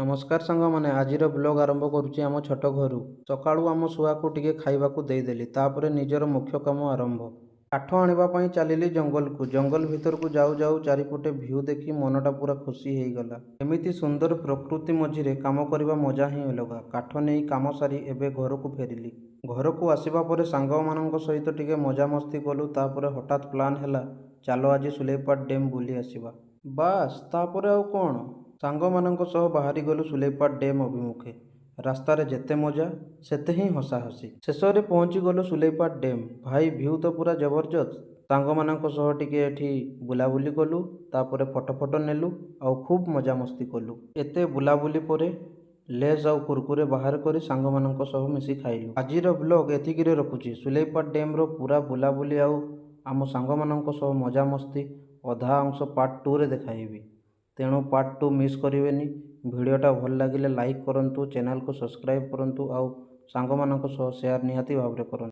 ନମସ୍କାର ସାଙ୍ଗମାନେ, ଆଜିର ବ୍ଲଗ୍ ଆରମ୍ଭ କରୁଛି ଆମ ଛୋଟ ଘରୁ। ସକାଳୁ ଆମ ଶୁଆକୁ ଟିକେ ଖାଇବାକୁ ଦେଇଦେଲି, ତାପରେ ନିଜର ମୁଖ୍ୟ କାମ ଆରମ୍ଭ। କାଠ ଆଣିବା ପାଇଁ ଚାଲିଲି ଜଙ୍ଗଲକୁ। ଜଙ୍ଗଲ ଭିତରକୁ ଯାଉ ଯାଉ ଚାରିପଟେ ଭ୍ୟୁ ଦେଖି ମନଟା ପୁରା ଖୁସି ହେଇଗଲା। ଏମିତି ସୁନ୍ଦର ପ୍ରକୃତି ମଝିରେ କାମ କରିବା ମଜା ହିଁ ଅଲଗା। କାଠ ନେଇ କାମ ସାରି ଏବେ ଘରକୁ ଫେରିଲି। ଘରକୁ ଆସିବା ପରେ ସାଙ୍ଗମାନଙ୍କ ସହିତ ଟିକେ ମଜାମସ୍ତି କଲୁ। ତାପରେ ହଠାତ୍ ପ୍ଲାନ୍ ହେଲା, ଚାଲ ଆଜି ସୁଲେଇପାଟ ଡ୍ୟାମ୍ ବୁଲି ଆସିବା। ବାସ୍, ତାପରେ ଆଉ କ'ଣ, ସାଙ୍ଗମାନଙ୍କ ସହ ବାହାରିଗଲୁ ସୁଲେଇପାଟ ଡ୍ୟାମ୍ ଅଭିମୁଖେ। ରାସ୍ତାରେ ଯେତେ ମଜା, ସେତେ ହିଁ ହସାହସି। ଶେଷରେ ପହଞ୍ଚିଗଲୁ ସୁଲେଇପାଟ ଡ୍ୟାମ୍। ଭାଇ, ଭ୍ୟୁ ତ ପୁରା ଜବରଦସ୍ତ। ସାଙ୍ଗମାନଙ୍କ ସହ ଟିକେ ଏଠି ବୁଲାବୁଲି କଲୁ, ତାପରେ ଫଟୋ ଫଟୋ ନେଲୁ ଆଉ ଖୁବ୍ ମଜାମସ୍ତି କଲୁ। ଏତେ ବୁଲାବୁଲି ପରେ ଲେଜ୍ ଆଉ କୁରକୁରେ ବାହାର କରି ସାଙ୍ଗମାନଙ୍କ ସହ ମିଶି ଖାଇଲୁ। ଆଜିର ବ୍ଲଗ୍ ଏତିକିରେ ରଖୁଛି। ସୁଲେଇପାଟ ଡ୍ୟାମ୍ର ପୁରା ବୁଲାବୁଲି ଆଉ ଆମ ସାଙ୍ଗମାନଙ୍କ ସହ ମଜାମସ୍ତି ଅଧା ଅଂଶ ପାର୍ଟ 2ରେ ଦେଖାଇବି, ତେଣୁ ପାର୍ଟ 2 ମିସ୍ କରିବେନି। ଭିଡ଼ିଓଟା ଭଲ ଲାଗିଲେ ଲାଇକ୍ କରନ୍ତୁ, ଚ୍ୟାନେଲକୁ ସବସ୍କ୍ରାଇବ୍ କରନ୍ତୁ ଆଉ ସାଙ୍ଗମାନଙ୍କ ସହ ସେୟାର ନିହାତି ଭାବରେ କରନ୍ତୁ।